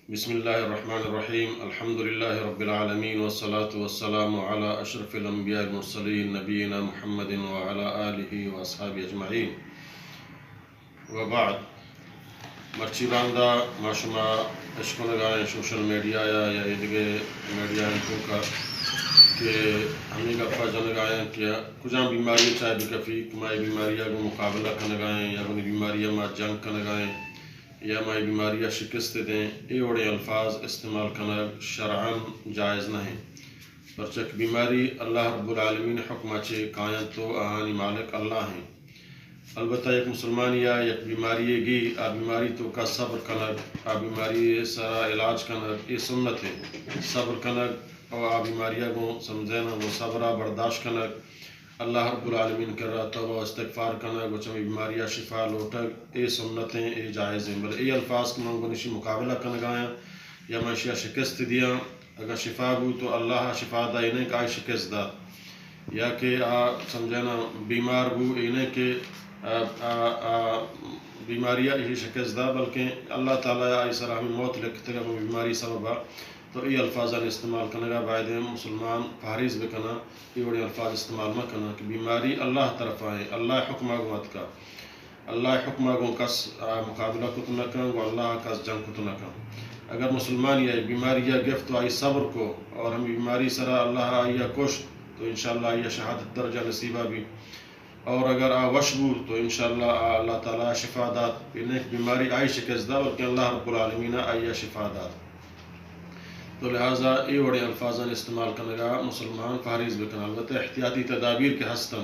بسم الله الرحمن الرحيم. الحمد لله رب العالمين، والصلاة والسلام على أشرف الأنبياء والمرسلين، نبينا محمد وعلى آله وأصحابه أجمعين. وبعد. مرچی باندا ما شما اشکنگائیں سوشل میڈیا یا، یا ایدگہ میڈیا توکا کہ ہمیں گپا جنگائیں کہ کجام بیماری چاہے بکفی، کہ ما اے بیماری گو مقابلہ کنگائیں یا گونی بیماری ما جنگ کنگائیں، یا ما اے بیماری ء شکست دیں، اے وڑیں الفاظ استعمال کنگ شرعاً جائز نہ انت، پرچا کہ بیماری اللہ رب العالمین حکم ء چہ کاینت و آہانی مالک اللہ ہیں۔ البتہ یک مسلمانی ء یک بیماری گی، آ بیماری توکا صبر کنگ، آ بیماری سرا علاج کنگ، اے سنت ہے۔ صبر کنگ و آ بیماری گوں سمجھینا گوں صبر ء برداشت کنگ، اللہ رب العالمین کرا توبہ و استغفار کنگ و چمی بیماری ء شفا لوٹگ، اے سنتیں، اے جائزیں۔ بلے اے الفاظ کہ من گوں اشی مقابلہ کنگایاں یا من اشی ء شکست دیاں، اگاں شفا بو تو اللہ ء شفا دا، اے نہ کہ آئی شکست دات، یا کہ آ سمجھینا بیمار بو، اے نہ کہ آ، آ، آ بیماری ء اشی شکست دا، بلکہ اللہ تعالی ء آئی سرا ہمیں موت لکھتگ ء بیماری سبب ء۔ تو اے الفاظاں استعمال کنگا باید انت مسلمان پہریز بکناں، اے وڑیں الفاظ استعمال مکناں کہ بیماری اللہ طرفا ہیں، اللہ حکما گوں اتکا، اللہ حکما گوں کس آ مقابلہ کت نہ کن، گوں اللہ کس جنگ کت نہ کن۔ اگر مسلمان یا بیماری یا گفت تو آئی صبر کو اور ہم بیماری سرا اللہ آئی کشت تو انشاءاللہ آئی شہادت درجہ نصیبہ بھی۔ اور اگر آ وش بو تو انشاءاللہ آ اللہ تعالی شفا دات، یعنی بیماری آئی شکست دا، بلکہ اللہ رب العالمین آئی شفا دات۔ تو لہذا اے وڑیں الفاظاں استعمال کنگا مسلمان پہریز بکن۔ البتہ احتیاطی تدابیر کہ ہستن،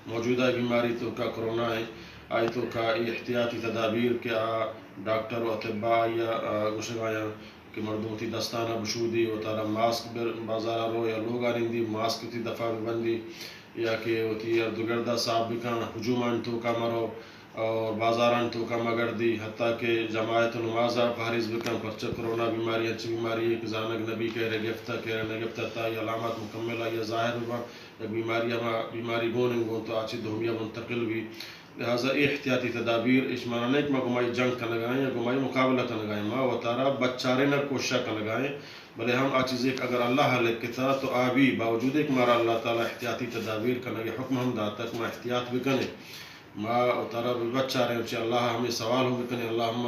موجودہ بیماری توکا کرونا ہے، آئی توکا اے احتیاطی تدابیر کہ آ ڈاکٹر و اطباء یا آ، گوشگایاں کہ مردم وتی دستانا بشودی، وتارا ماسک بر بازارا رو یا لوگا نندی ماسک وتی دفا ببندی، یا کہ وتی ارد و گردا صاف بکن، ہجومانی توکا مرو اور بازارانی توکا مگردی، حتیٰ کہ جماعت و نمازا پہریز بکن، پرچہ کرونا بیماری انچیں بیماری ہے کہ زانگ نبی کیرے گپتا، کیرے نگپتا، تا یہ علامات مکمل آئی ظاہر ببن، یک بیماری ہما بیماری گون انگون تو آچی دومیا منتقل بی۔ لہذا اے احتیاطی تدابیر اش مانا نہ کہ ما گمائی جنگ کنگائیں یا گمائی مقابلہ کنگائیں، ما وتارا بچارینگ کوشش کنگائیں، بلے ہم آ چیزے کہ اگر اللہ لکھتا تو آ بی، باوجود کہ مارا اللہ تعالی احتیاطی تدابیر کنگ حکم ہم داتا کہ ما احتیاط بکنیں، ما وتارا بچاریں، چہ اللہ ہمیں سوال ہم بکنیں، اللہم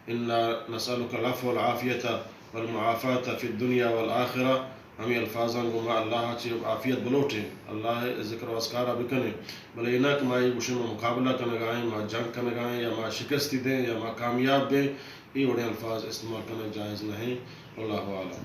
انا نسألک العفو والعافیۃ والمعافاۃ فی الدنیا والآخرہ۔ ہمیں الفاظاں گوں ما اللہ چہ عافیت بلوٹیں، اللہ ذکر و اذکارا بکنیں، بلے اے نہ کہ ما اے گوشیں ما مقابلہ کنگائیں، ما جنگ کنگائیں یا ما شکستی دیں یا ما کامیاب بیں، اے وڑیں الفاظ استعمال کنگ جائز نہیں۔ واللہ اعلم۔